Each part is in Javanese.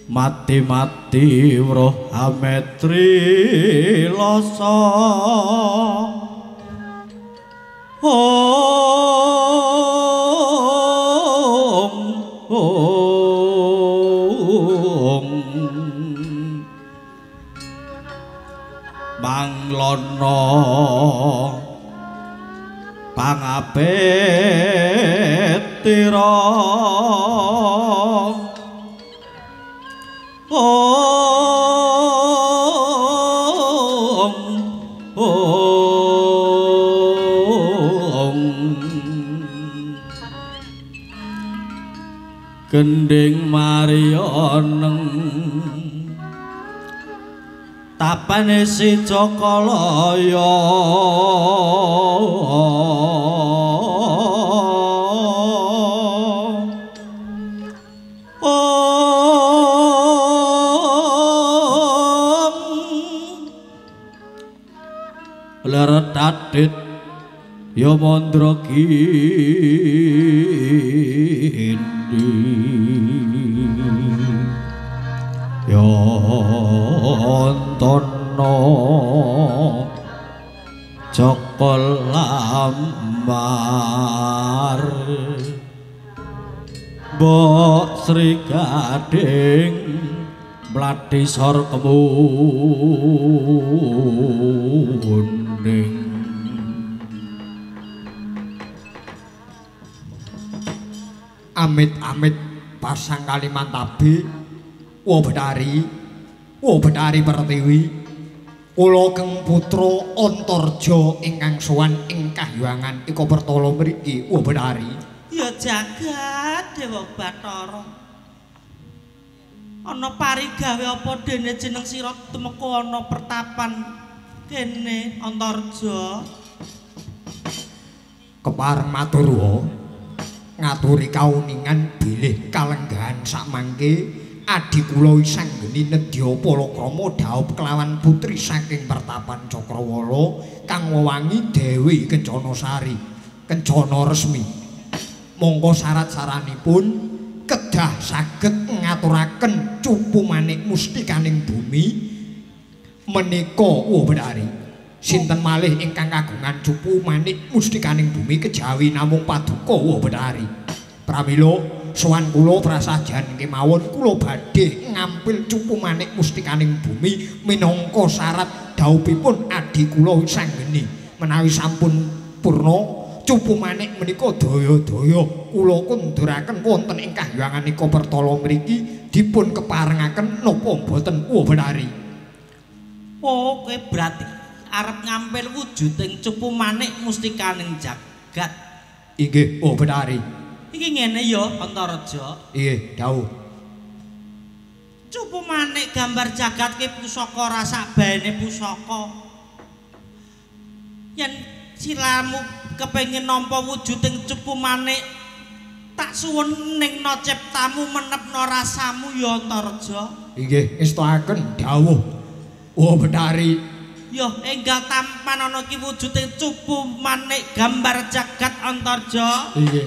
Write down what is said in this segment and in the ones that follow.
Mati-mati weruh ametri lasa. Om Om Manglono pangapetira. Om Om Gending Marioneng tapane si Cakalaya. Leretatit ya mandra kindi ya antono Joko Lamar Mbok Sri Gading mlathi sor kemuning. Amit-amit pasang Kalimantabi, wa Betari, wa Betari Pertiwi, kula Keng Putra Antarja ingkang sowan ing kahyangan Ika Pertala mriki, wa Betari. Ya jagat Dewa Bathara. Ana parigawe apa dene jeneng sira tumeka ana pertapan kene Antarja? Kepareng matur wa ngaturi kauningan bilih kalenggahan sakmangke adi kula Wisanggeni nedya palakrama dhaup kelawan putri saking pertapan Cakrawala kang wewangi Dewi Kencana Sari, Kencana Resmi. Mongko syarat-saranipun kedah saged ngaturaken cupu manik mustikaning bumi menika wa Betari. Sinten malih ingkang kagungan cupu manik mustikaning bumi kejawi namung paduka wa Betari. Pramila sowan kula prasajan kemawon kula badhe ngampil cupu manik mustikaning bumi minangka syarat dhaupipun adi kula Wisanggeni. Menawi sampun purna cupu manik menika daya-daya kula kunduraken wonten ing kahyangan Ika Pertala mriki dipun keparengaken napa mboten wa Betari. Oh, kowe berarti arep ngampil wujuding cupu manik mustikaning jagat. Inggih, wa Betari. Iki ngene ya, Antarja. Inggih, dawuh. Cupu manik gambar jagat ki pusaka ora sakbaene pusaka. Yen silamu kepengin nampa wujuding cupu manik, tak suwun ningna ciptamu menepna rasamu ya Antarja. Inggih, ngestoaken dawuh wa Betari. Yo enggal tampan ana ki wujuding cupu manik gambar jagat Antarja. Inggih.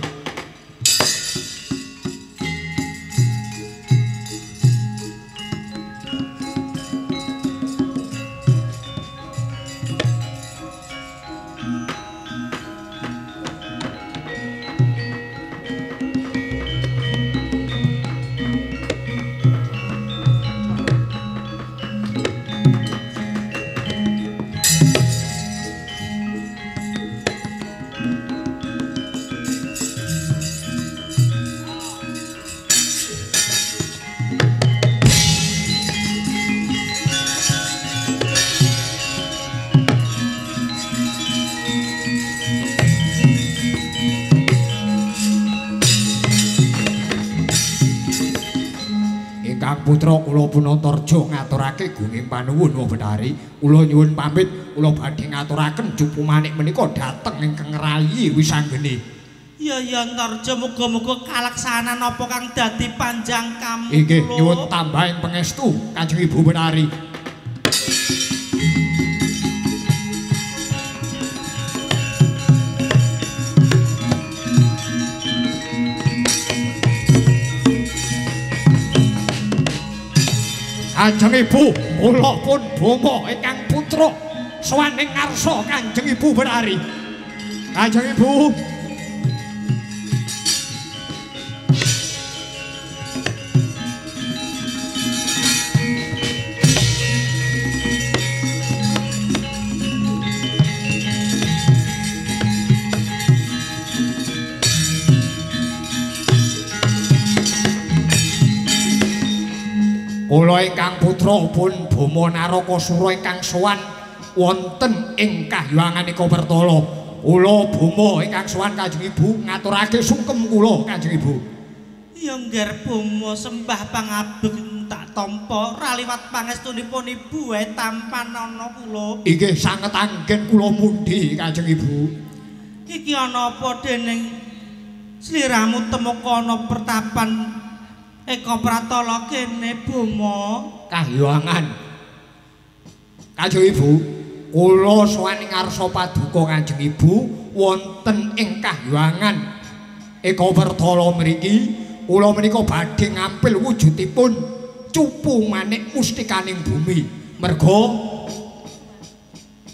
Putra kula Punantarja ngaturake gunging panuwun wa Betari. Kula nyuwun pamit, kula badhe ngaturaken cupu manik menika dhateng ingkang ngrayi Wisanggeni. Ya ya Antarja, muga-muga kalaksanan apa kang dadi panjang kamu. Inggih, nyuwun tambahing pangestu Kanjeng Ibu Betari. Kanjeng Ibu, kula pun Boma ingkang putra sowan ing ngarsa Kanjeng Ibu Betari. Kanjeng Ibu. Kula ingkang putra pun Boma Narakasura ingkang sowan wonten ing kahyangan Eka Pertala. Kula Boma ingkang sowan Kanjeng Ibu ngaturake sungkem kula Kanjeng Ibu. Ya ngger Boma sembah pangabek tak tampa ra liwat pangestunipun Ibu wae tampanana kula. Inggih sanget anggen kula mundhi Kanjeng Ibu. Iki ana apa dening sliramu temeka ana pertapan Eka Pratala kene Boma? Kahyangan. Kanjeng Ibu, kula sowan ing ngarsa paduka Kanjeng Ibu wonten ing kahyangan Eka Pertala mriki. Kula menika badhe ngampil wujudipun cupu manik mustikaning bumi. Merga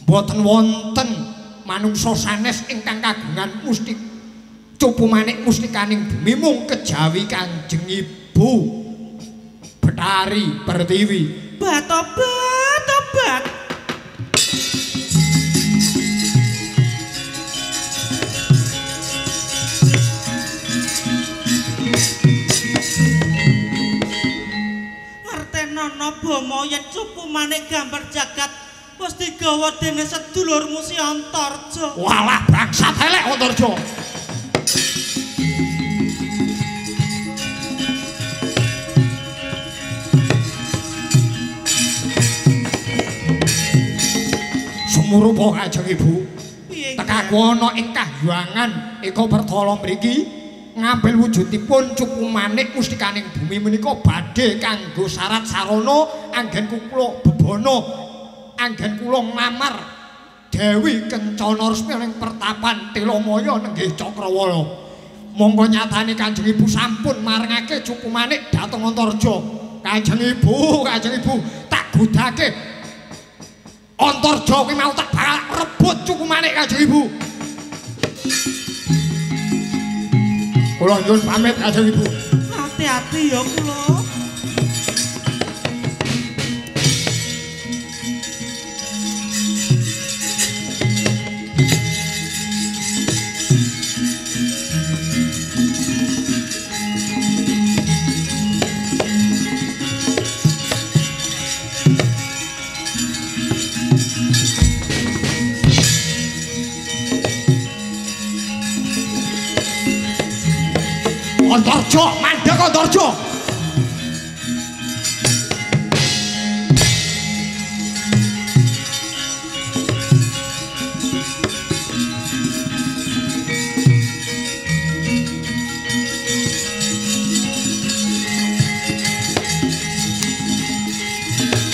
mboten wonten manungsa sanes ingkang kagungan mustik cupu manik mustikaning bumi mung kejawi Kanjeng Ibu Betari Pertiwi. Batobat obat. Ngertenono Boma yen cupu manik gambar jagat wis digawa dene sedulurmu si Antarja. Walah bangsat elek Antarja. Sumurupa Kanjeng Ibu. Tekaku ana ing kahyangan Eka Pertala mriki ngambil wujudipun cupu manik mustikaning bumi menika badhe kanggo syarat sarana anggen kula bebana anggen kula nglamar Dewi Kencana Resmi ing pertapan Telamaya nenggih Cakrawala. Monggo nyatane Kanjeng Ibu sampun marengake cupu manik dhateng Antarja. Kanjeng Ibu, Kanjeng Ibu tak godhake Antarja kuwi mau tak bakal rebut cupu manik Kanjeng Ibu. Kula nyuwun pamit Kanjeng Ibu. Hati-hati ya kula. Antarja, mandek Antarja.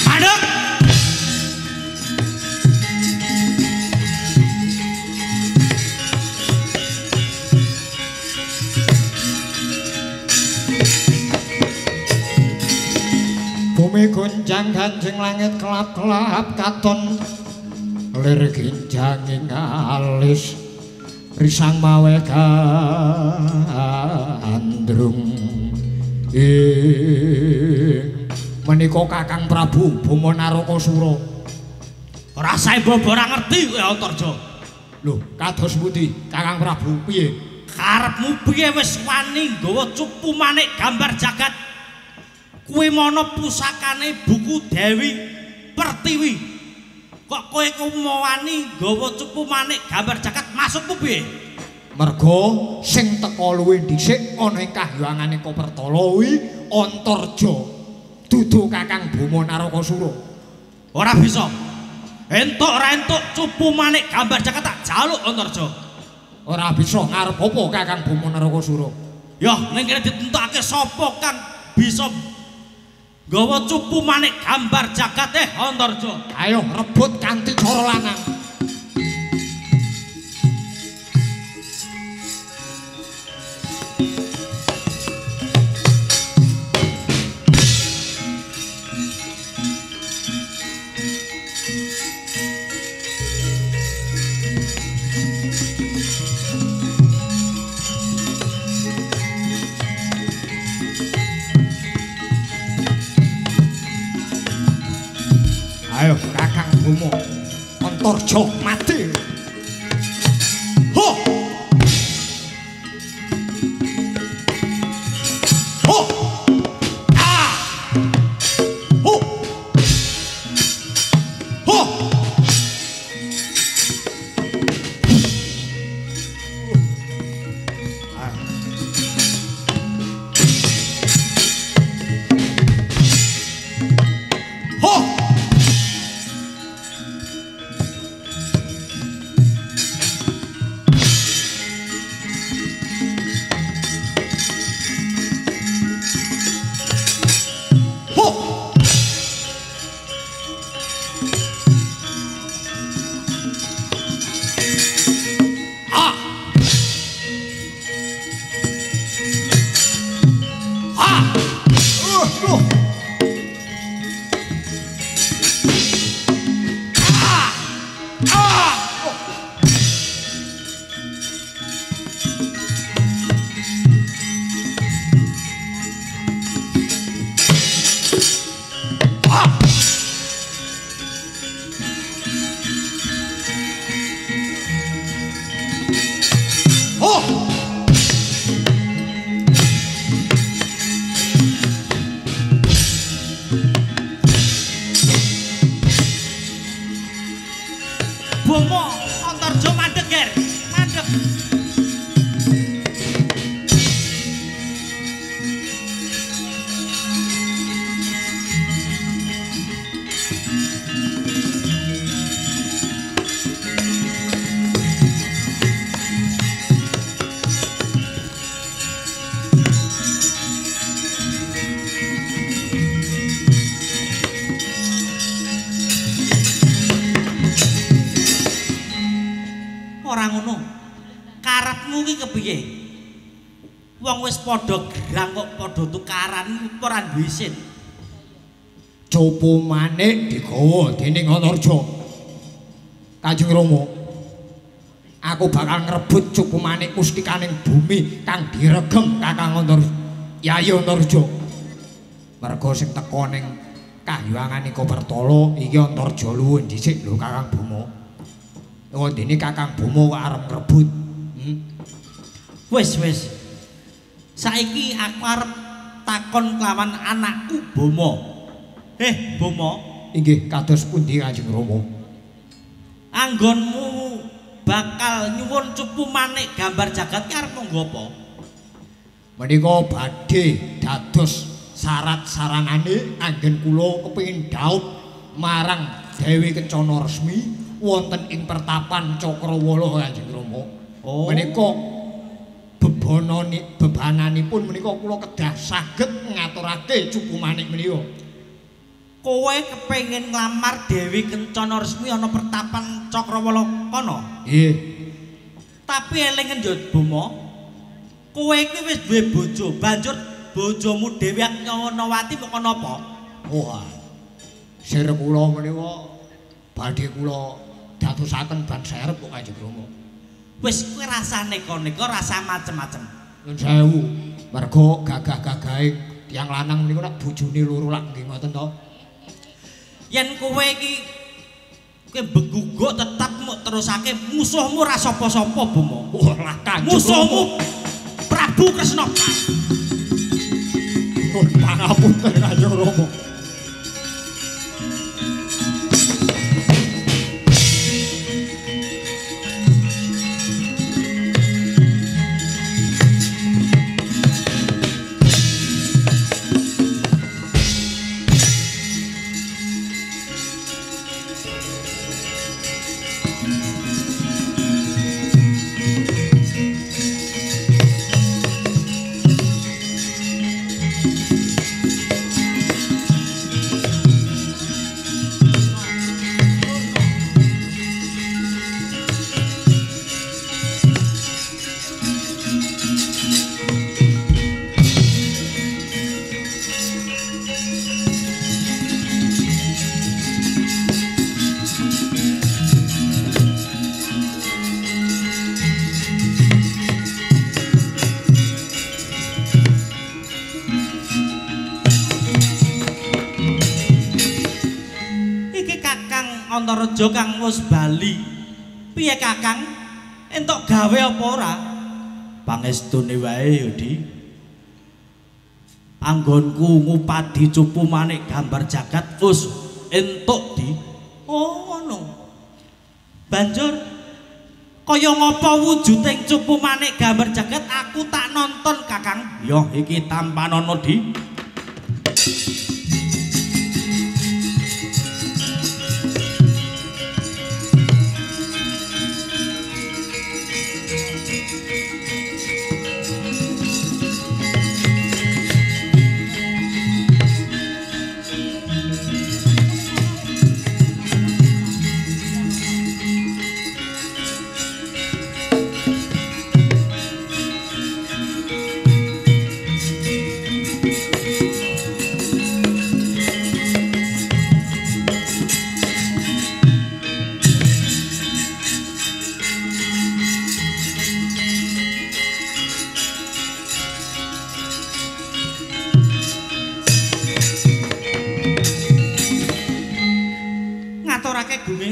Mandek. Bumi gonjang ganjing langit kelap-kelap katon lir ginjanging alis risang mawe gandrung. Ing menika Kakang Prabu Boma Narakasura. Ora sae mbok ora ngerti kowe Antarja. Lho, kados pundi Kakang Prabu piye? Karepmu piye wis wani nggawa cupu manik gambar jagat? Kuwi mono pusakane buku Dewi Pertiwi. Kok kowe wani nggawa cupu manik gambar jagat maksudmu piye? Merga sing teka luwih dhisik ana ing kahyangane Eka Pertala kuwi Antarja, dudu Kakang Boma Narakasura. Ora bisa. Entuk ora entuk cupu manik gambar jagat tak jaluk Antarja. Ora bisa ngarep apa Kakang Boma Narakasura? Yah, ning kene ditentokake sapa kang bisa nggawa cupu manik gambar jagat Antarja. Ayo rebut kanthi cara lanang. Antarja mati. Ho. Ho. Ah. Ho. Ho. Ho. Ho. Ah. Ah. Oh. Ah. Ah. Ah. Oh. Bomo Antarja mandeg, Ger. Mandeg. Ora ngono. Karepmu ki kepiye? Wong wis padha gerang kok padha tukaran iki ora duwe isin. Cupu manik digawa dening Antarja. Kanjeng Rama, aku bakal ngrebut cupu manik mustikaning bumi kang diregem Kakang Antarja, Yayi Antarja. Merga sing teka ning kahyangan ika Pertala iki Antarja luwih dhisik lho Kakang Boma. Wondene Kakang Boma kok arep ngrebut. Wis wis. Saiki aku arep takon kelawan anakku Boma. Boma, Inggih kados pundi Kanjeng Rama? Anggonmu bakal nyuwun cupu manik gambar jagat ki arep nggo apa? Menika badhe dados syarat saranane anggen kula kepengin dhaup marang Dewi Kencana Resmi wonten ing pertapan Cakrawala Kanjeng Rama. Oh. Menika bebananipun menika kula kedah saged ngaturake cupu manik menika. Kowe kepengin nglamar Dewi Kencana Resmi ana pertapan Cakrawala kono? Nggih. Tapi elengen yo Boma. Kowe iki wis duwe bojo, banjur bojomu Dewi Agnyawati moko napa? Wah. Sir kula menika badhe kula dadosaken ban serep kok Kanjeng Rama. Wis kowe rasane neka rasa macem-macem. Nyun sewu, merga gagah-gagahe tiyang lanang menika nek bojone loro lak nggih ngoten to. Yen kowe iki kowe beguguk tetep muk terusake musuhmu ora sapa-sapa Boma. Wah, lah Kanjeng Musuhmu Prabu Kresna. Nyuwun pangapunten Kanjeng Rama. Antareja kang wis bali. Piye Kakang? Entuk gawe apa ora? Pangestune wae ya, Di. Anggonku ngupadi cupu manik gambar jagat wis entuk, Di. Oh, ngono. Banjur kaya ngapa wujuding cupu manik gambar jagat aku tak nonton, Kakang. Yo iki tampanono, Di.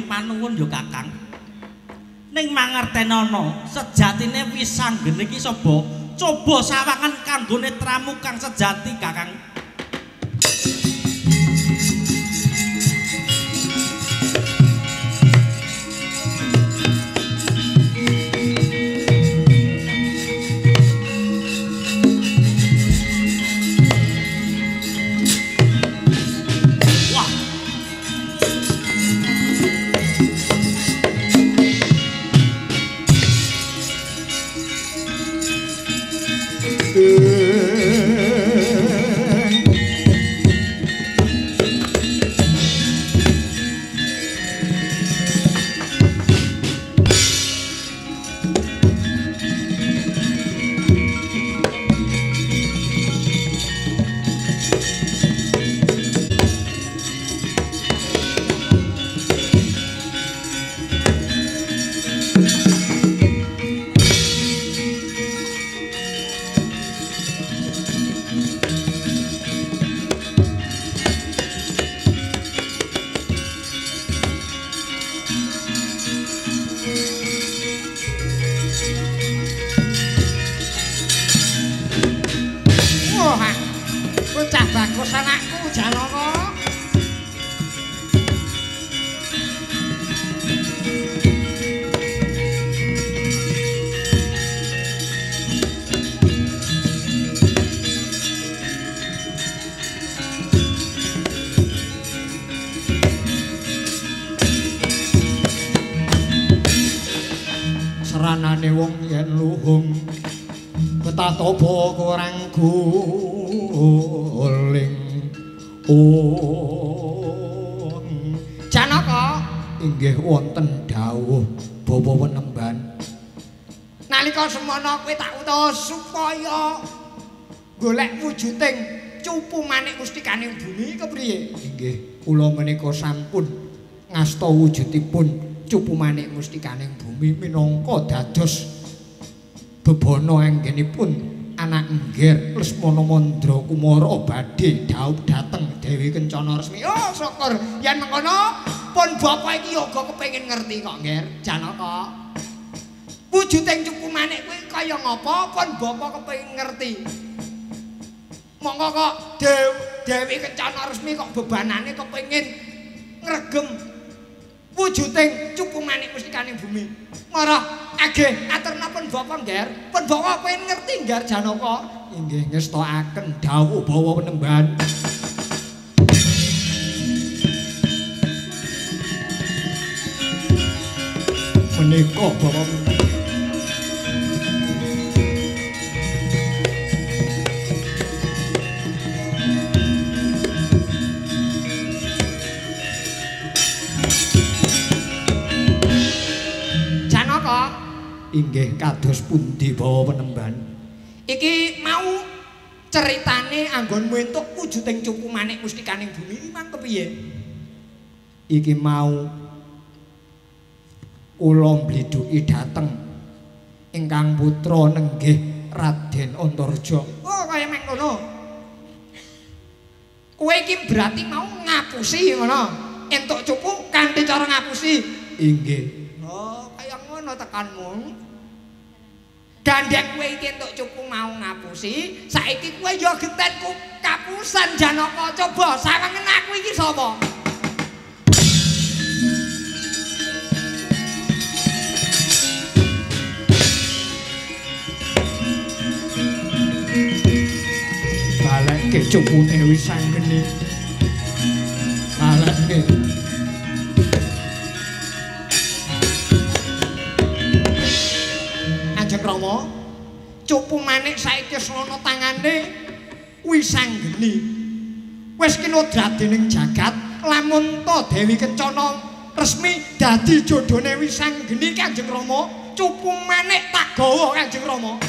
Panuwun ya Kakang. Ning mangertenono, sejatine wisanggene iki sapa? Coba sawangan kanggo netramu kang sejati, Kakang. Seranane wong yen luhung ketatopo kurang guling. Oh Janaka, inggih wonten dawuh Bapak Penemban. Nalika semono kowe tak utus supaya golek wujuding cupu manik mustikaning bumi kepriye? Inggih, kula menika sampun ngasta wujudipun cupu manik mustikaning bumi minangka dados bebana anggenipun anak engger Lesmana Mandra Kumara badhe dhaup dhateng Dewi Kencana Resmi. Oh, syukur yen mengkono pun bapa iki yoga kepengin ngerti kok, Ngger Janaka. Wujuding cupu manik kuwi kaya ngapa pun bapa kepengin ngerti. Monggo kok Dewi Kencana Resmi kok bebanane kepengin ngregem wujuding cupu manik mustikaning bumi. Marah agih aturnapun bapa Ngger, pun bapa kepengin ngerti Ngger Janaka. Inggih ngestokaken dawuh Bawa Penemban. Menika Bawa Janaka, inggih kados pundi Bawa Penemban? Iki mau ceritane anggonmu entuk wujuding cupu manik mustikaning bumi iki mang kepiye? Iki mau kula mblidhuki dhateng ingkang putra nenggih Raden Antarja. Oh, kaya mengkono. Kowe iki berarti mau ngapusi ngono. Entuk cupu kanthi cara ngapusi. Inggih. Oh, kaya ngono tekanmu. Gandeng kowe iki entuk cupu mau ngapusi, saiki kowe ya getenku kapusan Janaka. Coba sawangen aku iki sapa? Balekke cupune Wisanggeni. Balekke. Kanjeng Rama, cupu manik saiki wis ana tangane Wisanggeni. Wis kinodrat dening jagat, lamun ta Dewi Kencana resmi dadi jodhone Wisanggeni Kanjeng Rama, cupu manik tak gawa Kanjeng Rama.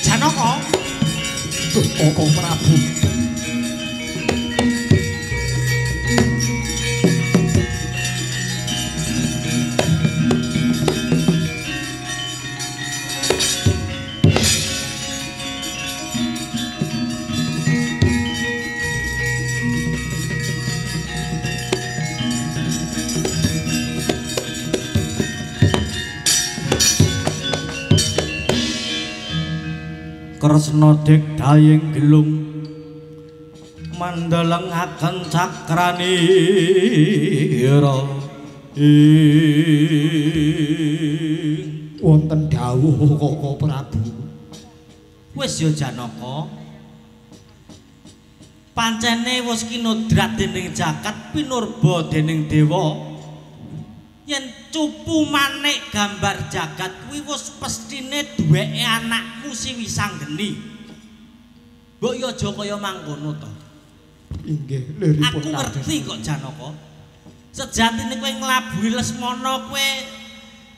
Janaka, Duh Koko Prabu. Kresna dik dayeng gelung mandelengaken cakranira ing wonten dawuh Koko Prabu. Wis ya Janaka, pancene wis kinodrat dening jagat pinurba dening dewa yen cupu manik gambar jagat kuwi wis pestine duweke anakmu si Wisanggeni. Mbok ya aja kaya mangkono to. Inggih, liripun. Aku ngerti kok Janaka. Sejatine kowe nglabuhi Lesmana kowe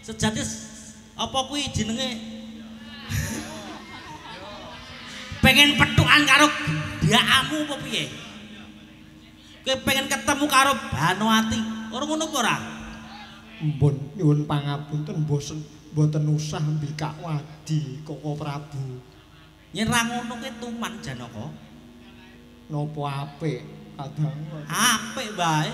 sejati apa kuwi jenenge? Pengen pethukan karo gendhakamu apa piye? Kowe pengen ketemu karo Banowati. Ora ngono apa ora? Mbun nyuwun pangapunten bosen mboten usah mbikak wadi Koko Prabu. Yen ra ngono kuwi tuman Janaka. Napa apik kadang? Apik wae.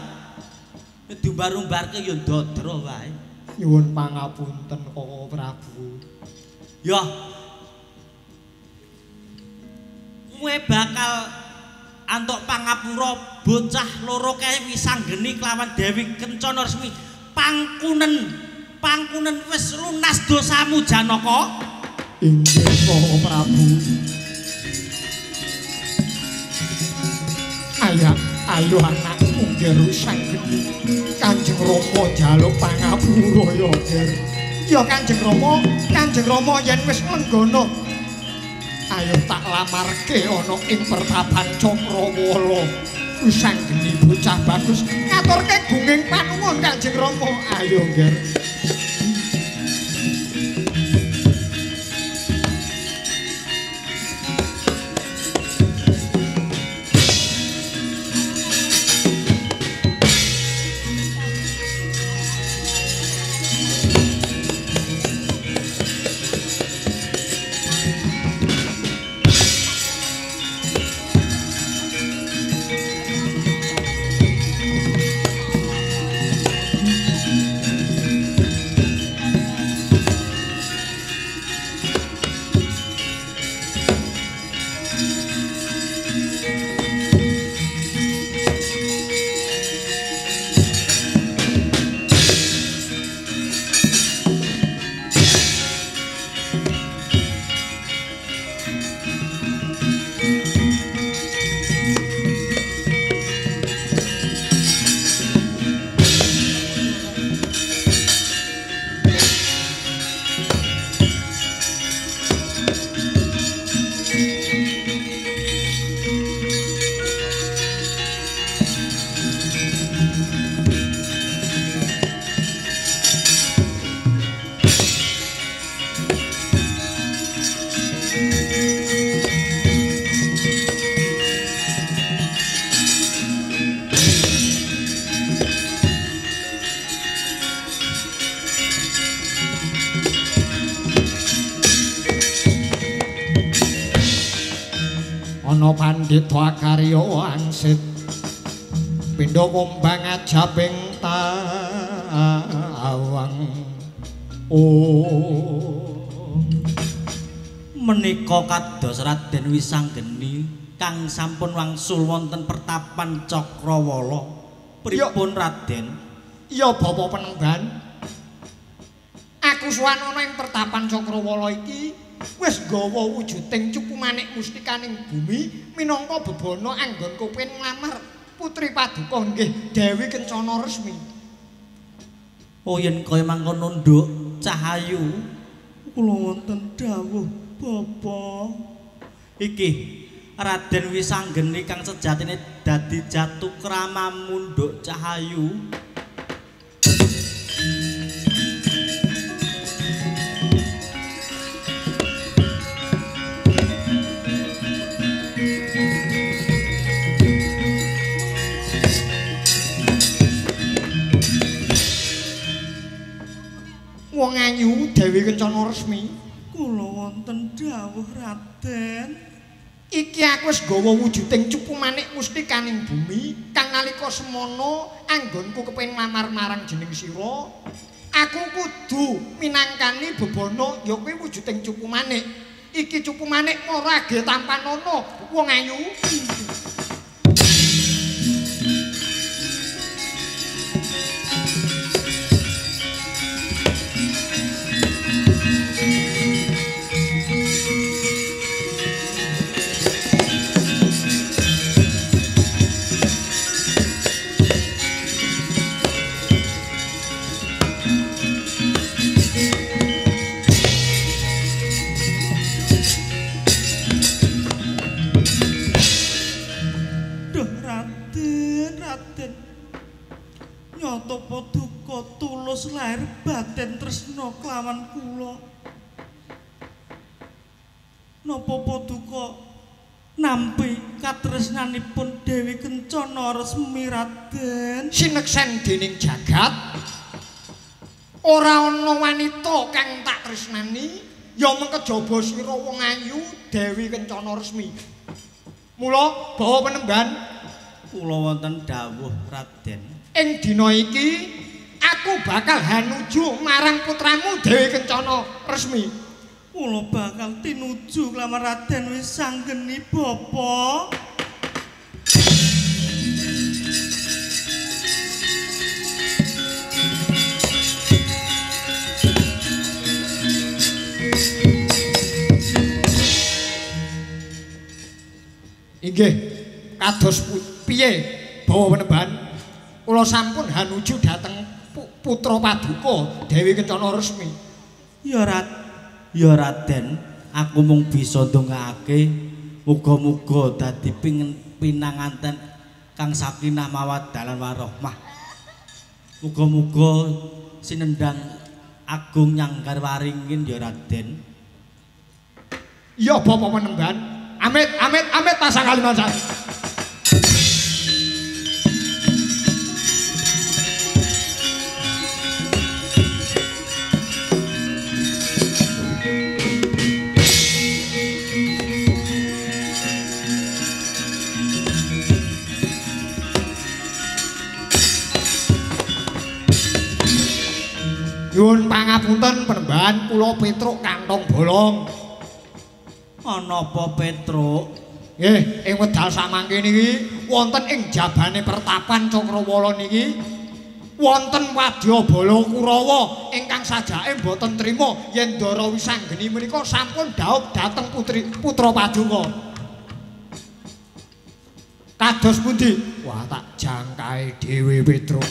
Diumbar-umbarke ya ndodro wae. Nyuwun pangapunten Koko Prabu. Ya. Kowe bakal antuk pangapura bocah loro kae Wisanggeni kelawan Dewi Kencana resmi. Pangkunen, pangkunen wis lunas dosamu Janaka. Inggih Koko Prabu. Ayo, ayo anakku Nger Wisanggeni. Kanjeng Rama njaluk pangapura ya, Nger. Ya Kanjeng Rama, Kanjeng Rama yen wis lenggana. Ayo tak lamarke ana ing pertapan Cakrawala. Wisanggeni bocah bagus ngaturke gunging panuwun Kanjeng Rama. Ayo Nger. Ana pandhita akarya wangsit pindha kumbang ajaping tawang. Oh, menika kados Raden Wisanggeni kang sampun wangsul wonten pertapan Cakrawala. Pripun Raden? Iya Bapak Penemban. Aku sowan ana ing pertapan Cakrawala iki wis nggawa wujuding cupu manik mustikaning bumi minangka bebana anggonku pengen nglamar putri paduka nggih Dewi Kencana Resmi. Oh yen kaya mangkono Nduk Cahayu, kula wonten dawuh Bapak. Iki Raden Wisanggeni kang sejatine dadi jatu kramamu Nduk Cahayu. Wong ayu Dewi Kencana Resmi, kula wonten dawuh Raden. Iki aku wis nggawa wujuding cupu manik mustikaning bumi kang nalika semono anggonku kepengin nglamar marang jeneng sira. Aku kudu minangkani bebana ya kuwi wujuding cupu manik. Iki cupu manik ora ge tampanana wong ayu. Nyata paduka tulus lahir batin tresna kelawan kula. Napa paduka nampi katresnanipun Dewi Kencana Resmi Raden? Sineksen dening jagat ora ana wanita kang tak tresnani ya mung kejaba sira wong ayu Dewi Kencana Resmi. Mula bawa penemban kula wonten dawuh Raden. Ing dina iki aku bakal hanuju marang putramu Dewi Kencana Resmi. Kula bakal tinuju kelawan Raden Wisanggeni Bapak. Inggih, kados piye bawa penemban? Kula sampun hanuju dhateng putra paduka Dewi Kencana Resmi. Ya ya Raden, aku mung bisa ndongakake muga-muga dadi pinanganten kang sakinah mawaddah lan warahmah. Muga-muga sinendang agung nyanggar waringin ya Raden. Ya Bapak Penemban. Amit amit amit pasang kalimantan. Nyuwun pangapunten Penemban, kula Petruk kantong bolong. Ana apa Petruk? Nggih, ing wedal samangke niki wonten ing jabane pertapan Cakrawala niki wonten wadyabala Kurawa ingkang sajake mboten trima yen Ndara Wisanggeni menika sampun dhaup dhateng putri putra paduka. Kados pundi? Wah, tak jangkae dhewe Petruk.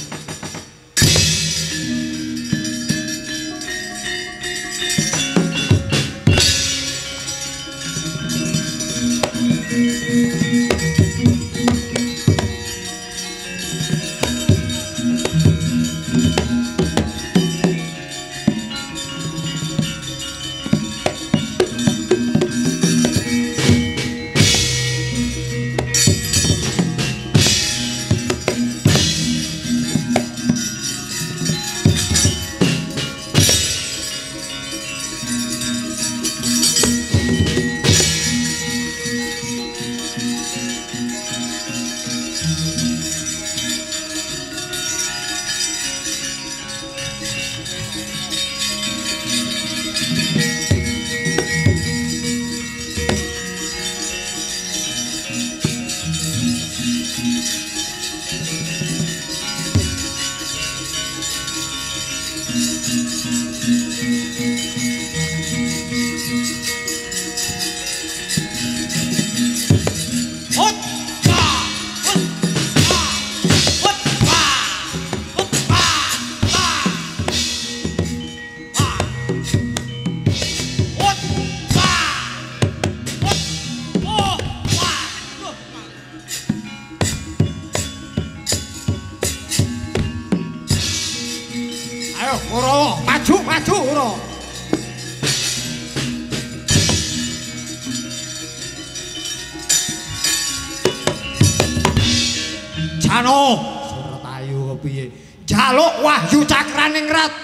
Jano Surtayu kepiye? Jaluk wahyu cakraningrat.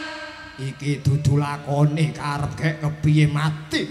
Iki dudu lakone karep gek kepiye mati.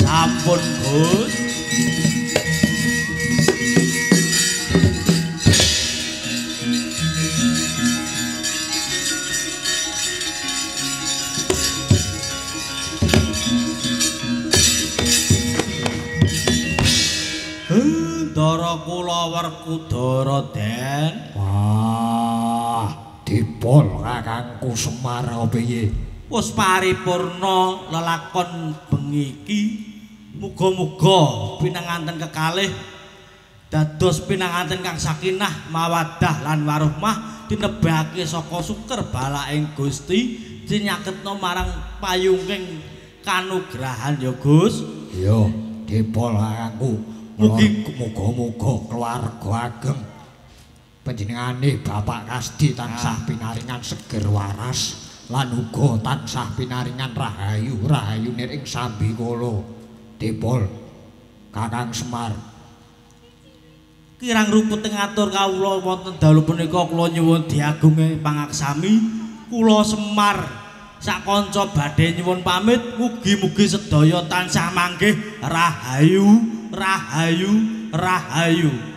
Sampun, Gus. Ndara kula Werkudara, Den. Wah, dipol kakangku Semar piye? Wis paripurna lelakon bengi iki. Muga-muga pinanganten kekalih dados pinanganten kang sakinah mawaddah lan warohmah tinebihake saka suker balaking Gusti cinyaketna marang payunging kanugrahan ya Gus. Iya, dipol kakangku. Mugi muga-muga keluarga ageng panjenengane Bapak Kasdi tansah pinaringan seger waras lan uga tansah pinaringan rahayu rahayune ing sambikala. Dipol Kakang Semar. Kirang ruput ngatur kawula wonten dalu punika kula nyuwun diagungi pangaksami. Kula Semar sak kanca badhe nyuwun pamit, mugi-mugi sedaya tansah manggih rahayu rahayu rahayu.